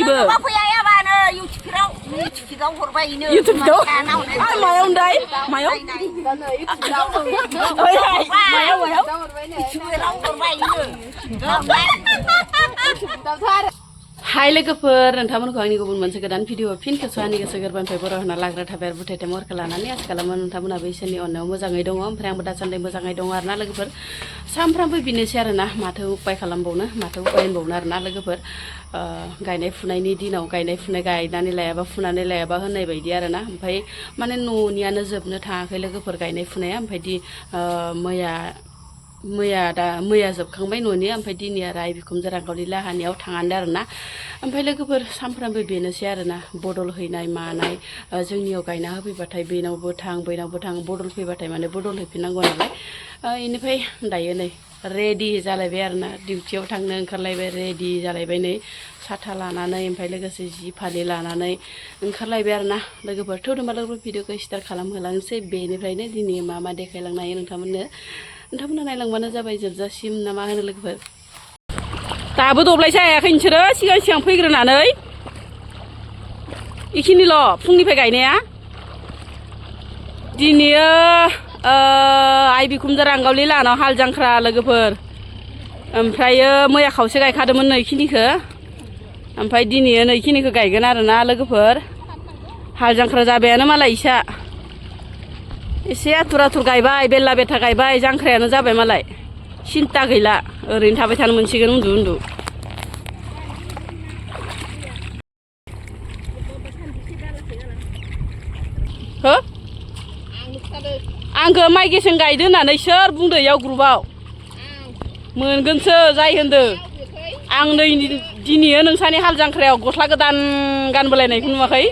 गासिबो इउटुबाव मायाव होनदाय मायाव हाय लोगोफोर नोंथांमोनखौ आंनि गुबुन मोनसे गोदान भिडिअ फिन खेबसे आंनि गोसो गोरबोनिफ्राय बर' होना लाग्रा थाबाय बुथायथाय महरखौ लानानै आसा खालामो नोंथांमोनाबो इसोरनि अननायाव मोजाङै दङ ओमफ्राय आंबो दासान्दि मोजाङै दङ आरोना लोगोफोर सानफ्रामबो बिनोसै आरोना माथो उपाय खालामबावनो माथो उपाय होनबावनो आरोना लोगोफोर गायनाय फुनायनि दिनाव गायनाय फुनाय गायनानै लायाबा फुनानै लायाबा होननाय बायदि आरोना ओमफ्राय माने न'नियानो जोबनो थाङाखै लोगोफोर गायनाय फुनाया ओमफ्राय मैया जोबखांबाय न'नि ओमफ्राय दिनै आरो आइ बिखुमजो रांखावरि लाहानियाव थाङानो आरोना ओमफ्राय लोगोफोर सानफ्रामबो बेनोसै आरोना बदल हैनाय मानाय जोंनियाव गायना होफैबाथाय बेनावबो थां बैनावबो थां बदल फैबाथाय माने बदल हैफिननांगौ नालाय बेनिफ्राय दायो नै रेडि जालायबाय आरोना डिउटियाव थांनो ओंखारलायबाय रेडि जालायबाय नै साथा लानानै ओमफ्राय लोगोसे जि फालि लानानै ओंखारलायबाय आरोना लोगोफोर थौदोंबा लोगोफोर भिडिअखौ स्टार्ट खालामहोलांसै बेनिफ्रायनो दिनै मा देखायलांनो हायो नोंथांमोना नायलांबानो जाबाय जोबजासिम ना मा होनो लोगोफोर दाबो दब्लायसो हायाखै नोंसोरो सिगां फैग्रोनानै इखिनिल' फुंनिफ्राय गायनाया दिनैयो आइ बिखुमजो रांगावलि लाहानाव हाल जांख्रा लोगोफोर ओमफ्रायो मैया खावसे गायखादोंमोन नैखिनिखौ ओमफ्राय दिनैयो नैखिनिखौ गायगोन आरोना लोगोफोर हाल जांख्रा जाबायानो मालाय इसा एसे आथुर गायबाय बेला बेथा गायबाय जांख्रायानो जाबाय मालाय सिन्था गैला ओरैनो थाबाय थानो मोनसिगोन उन्दु हो आंखौ माइ गेसें गायदो होननानै सोर बुंदो इयाव ग्रुपआव मोनगोनसो जाय होनदो आं नै दिनैयो नोंसानि हाल जांख्रायाव गस्ला गोदान गानबोलायनायखौ नुवाखै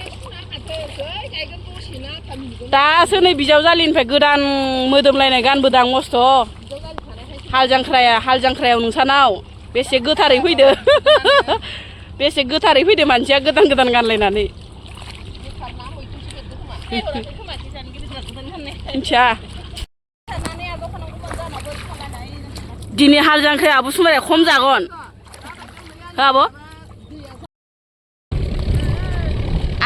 दासो नै बिजावजालिनिफ्राय गोदान मोदोमलायनाय गानबोदां मस्थ' हाल जांख्रायाव नोंसानाव बेसे गोथारै फैदो मानसिया गोदान गानलायनानै मिथिया दिनै हाल जांख्राया आबो समाया खम जागोन आब'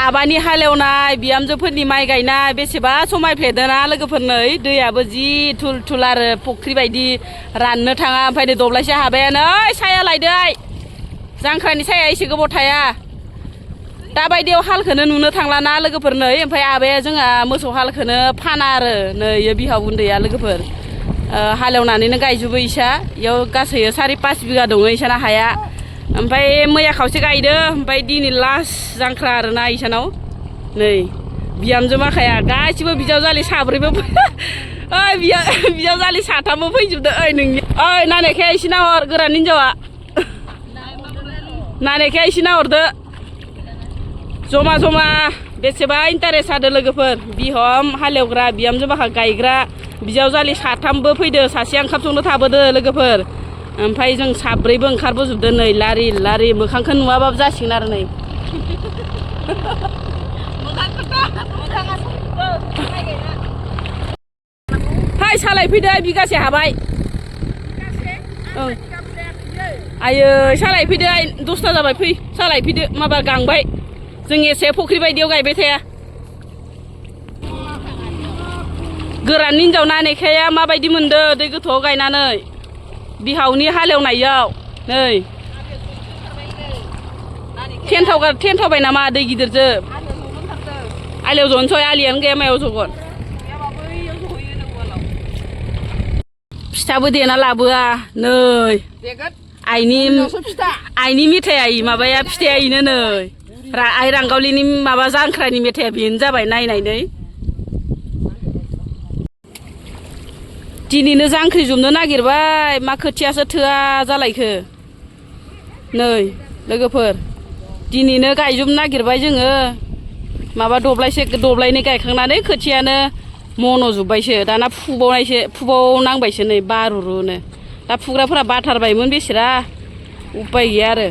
आबानि हालेवनाय बिहामजोफोरनि माइ गायनाय बेसेबा समायफ्लेदोना लोगोफोर नै दैयाबो जि थुल आरो फुख्रि बायदि राननो थाङा ओमफ्राय नै दब्लायसे हाबायानो साया लायदो जांख्रानि साया एसे गोबाव थाया दाबायदियाव हालखौनो नुनो थांलाना लोगोफोर नै ओमफ्राय आबाया जोंहा मोसौ हालखौनो फाना आरो नै बिहाव उन्दैया लोगोफोर हालेवनानैनो गायजोबो इसा इयाव गासै 4-5 बिगा दङ इसाना हाया ओमफ्राय मैया खावसे गायदो ओमफ्राय दिनै लास्ट जांख्रा आरोना इसानाव नै बिहामजो माखाया गासिबो बिजावजालि साब्रैबो बिजावजालि साथामबो फैजोबदो नायनायखाय एसे नाहर गोरान हिनजावा नायनायखाय एसे नाहरदो जमा बेसेबा इन्टारेस्ट जादों लोगोफोर बिहम हालेवग्रा बिहामजो माखा गायग्रा बिजावजालि साथामबो फैदो सासेया ओंखाम संनो थाबोदो लोगोफोर ओमफ्राय जों साब्रैबो ओंखारबोजोबदो नै लारि मोखांखौ नुवाबाबो जासिगोन आरो नै हाय सालायफैदो बिगासे हाबाय आयै सालायफैदो 10ता जाबाय फै सालायफैदो माबा गांबाय जों एसे फुख्रि बायदियाव गायबाय थाया गोरान हिनजाव नायनायखाया माबायदि मोनदो दै गोथौआव गायनानै बिहावनि हालेवनायाव नै टेन्टावबाय नामा दै गिदिरजों आलियाव जनोसै आलियानो गैया मायाव जगोन फिथाबो देना लाबोआ नै आइनि मेथाइया माबाया फिथाइया इनो नै आइ रांगावलिनि माबा जांख्रानि मेथाइया बेनो जाबाय नायनानै दिनैनो जांख्रि जुमनो नागिरबाय मा खोथियासो थोआ जालायखो नै लोगोफोर दिनैनो गायजोबनो नागिरबाय जोङो माबा दब्लायनै गायखांनानै खोथियानो मन'जोब्बायसो दाना फुबावनांबायसो नै बारुरुनो दा फुग्राफोरा बाथारबायमोन बेसेरा उपाय गैया आरो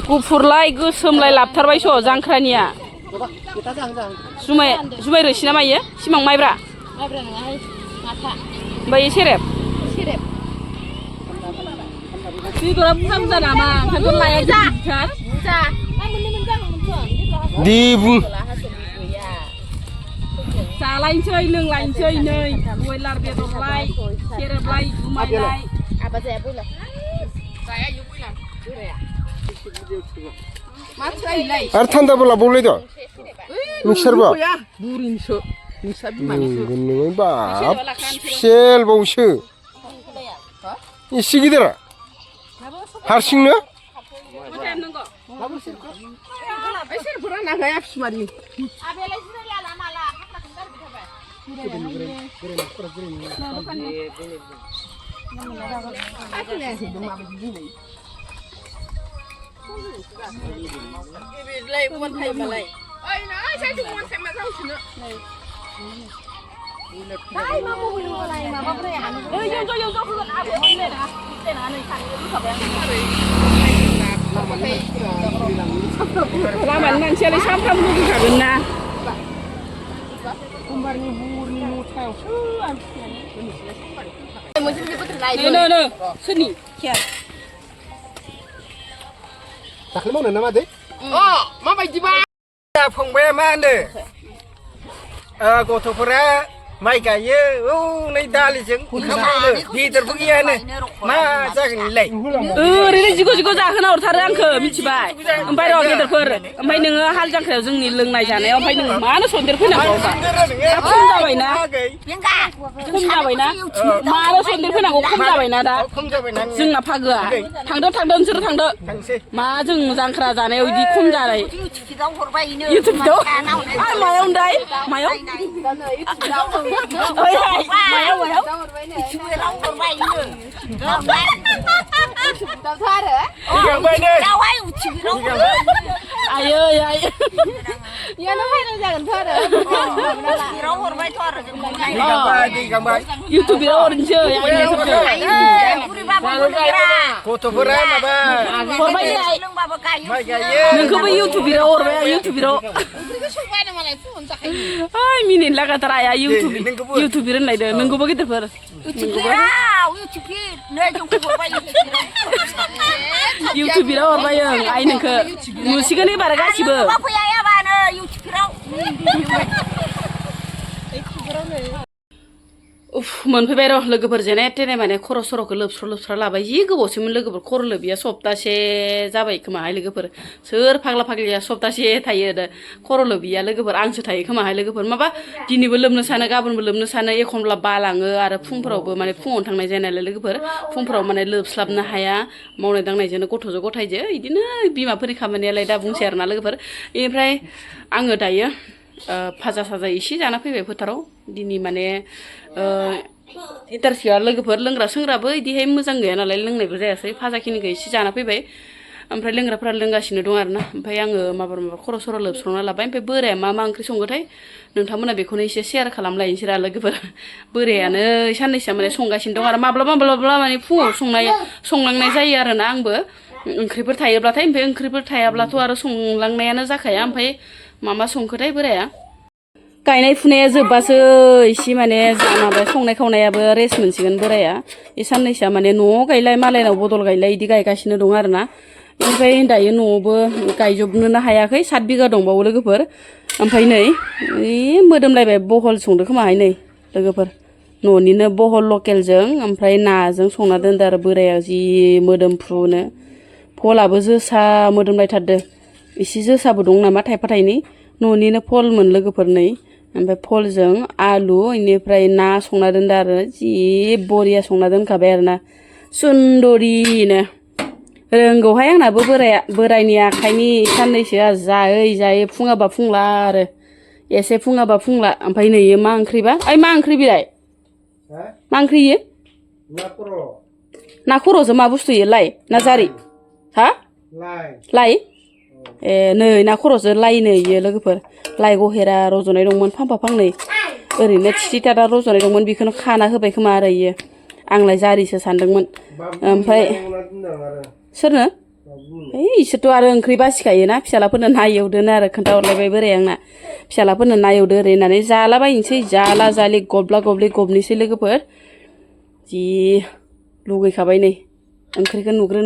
गुफुरलाय गोसोमलाय लाबथारबायस' जांख्रानिया जुमाय रोसि ना मायो सिमां माइब्रा ओमफ्राय सेरेब बेदरा बुरजा बुरजा नामा ओंखायनोथ' लाया गिदिर बुरजा दे बुं जालायनोसै लोंलायनोसै नै बयलार बेदरलाय सेरेबलाय जुमायलाय apa saya boleh saya yuk bilang Matrai आरो थान्दाबो लाबावलाय द' मिक्सारबा बुरिनोसो नोंस्रा नोङो बाब सेलबावसो एसे गिदिरा हारसिंनो Lay bukan thay mà lay. Ơi nói sao chúng con xem mà rau xịn nữa. Đây mà mua nhiều này mà bắp này ăn. Ơi vô cứ ăn để hôm nay nè. Đây là này khăn cái sập em. Làm ăn man chơi sam tham luôn cả bên na. Nè, sini. Kia. दाख्लै मावनो नामा दे माबायदिबा फंबाया मा होनो गथ'फोरा माइ गायो नै दालिजों ओंखाम मावनो बेदरबो गैयानो मा जागोन नोंलाय ओरैनो जिग' जाहोना हरथारो आंखो मिथिबाय ओमफ्राय र' गेदेरफोर ओमफ्राय नोङो हाल जांख्रायाव जोंनि लोंनाय जानायाव ओमफ्राय नों मानो सन्देर फैनांगौ दा खम जाबायना मानो सन्देर फैनांगौ खम जाबायना दा जोंना फागोआ थांदो नोंसोरो थांदो मा जों जांख्रा जानायाव बिदि खम जानाय इउटुबाव मायाव दाय मायाव गथ'फोरा माबा नोंखौबो इउटुबाव हरबाय इउटुबाव मिनिनो लागाथार आया इउटुब होनलायदो नोंखौबो गिदिरफोर इउटुबाव हरबाय आइ नोंखौ नुसिगोन एबार गासिबो मोनफैबाय र' लोगोफोर जेने तेने माने खर' सर'खौ लोबस्र' लाबाय जि गोबावसोमोन लोगोफोर खर' लोबिया सप्तासे जाबाय खोमाहाय लोगोफोर सोर फाग्ला फाग्लिया सप्तासे थायो खर' लोबिया लोगोफोर आंसो थायो खोमाहाय लोगोफोर माबा दिनैबो लोबनो सानो गाबोनबो लोबनो सानो एखनब्ला बालाङो आरो फुंफोरावबो माने फुङावनो थांनाय जायो नालाय लोगोफोर फुंफोराव माने लोबस्लाबनो हाया मावनाय दांनायजोंनो गथ'जों गथायजो बिदिनो बिमाफोरनि खामानियालाय दा बुंसै आरोना लोगोफोर बेनिफ्राय आङो दायो भाजा साजा इसे जाना फैबाय फोथाराव दिनै माने इन्टारभिउआ लोगोफोर लोंग्रा सोंग्राबो बिदिहाय मोजां गैया नालाय लोंनायबो जायासै भाजाखिनिखौ इसे जाना फैबाय ओमफ्राय लोंग्राफोरा लोंगासिनो दं आरोना ओमफ्राय आङो माबा खर' सर' लोबस्रंना लाबाय ओमफ्राय बोराया मा ओंख्रि संगोथाय नोंथांमोना बेखौनो एसे शेयार खालामलायनोसै रा लोगोफोर बोरायानो साननैसोआ माने संगासिनो दं आरो माब्लाबा माने फुङाव संलांनाय जायो आरोना आंबो ओंख्रिफोर थायोब्लाथाय ओमफ्राय ओंख्रिफोर थायाब्लाथ' आरो संलांनायानो जाखाया ओमफ्राय मा संखोथाय बोराया गायनाय फुनाया जोब्बासो इसे माने माबा संनाय खावनायाबो रेस्ट मोनसिगोन बोराया बे साननैसोआ माने न'आव गायलाय मालायनाव बदल गायलाय बिदि गायगासिनो दं आरोना ओमफ्राय दायो न'आवबो गायजोबनोनो हायाखै 7 बिगा दंबावो लोगोफोर ओमफ्राय नै मोदोमलायबाय बहल संदो खोमाहाय नै लोगोफोर न'निनो बहल लकेलजों ओमफ्राय नाजों संना दोनदो आरो बोराया जि मोदोमफ्रुनो फलाबो जोसा मोदोमलायथारदो इसे जोसाबो दं नामा थाइफा थाइनै न'निनो फलमोन लोगोफोर नै ओमफ्राय फलजों आलु इनिफ्राय ना संना दोनदो आरो जि बरिया संना दोनखाबाय आरोना सुन्दरिनो रोंगौहाय आंनाबो बोरायनि आखाइनि साननैसोआ जायै फुङाबा फुंला आरो एसे फुङाबा फुंला ओमफ्राय नै मा ओंख्रिबा ओइ मा ओंख्रि बिलाय मा ओंख्रि इयो ना खर'जों मा बुस्थु इयो लाइ ना जारि हा लाइ ए नै ना खर'जों लाइ नै इयो लोगोफोर लाइ गहेरा रज'नाय दंमोन फांफा फांनै ओरैनो थिथिथारा रज'नाय दंमोन बेखौनो खाना होबाय खोमा आरो इयो आंलाय जारिसो सानदोंमोन ओमफ्राय सोरनो इसोरथ' आरो ओंख्रि बासिखायोना फिसालाफोरनो ना एवदोनो आरो खोन्थाहरलायबाय बोराया आंना फिसालाफोरनो ना एवदो ओरै होननानै जालाबायनोसै जाला जालि गब्ला गब्लि गबनोसै लोगोफोर जि लुगैखाबाय नै ओंख्रिखौ नुग्रा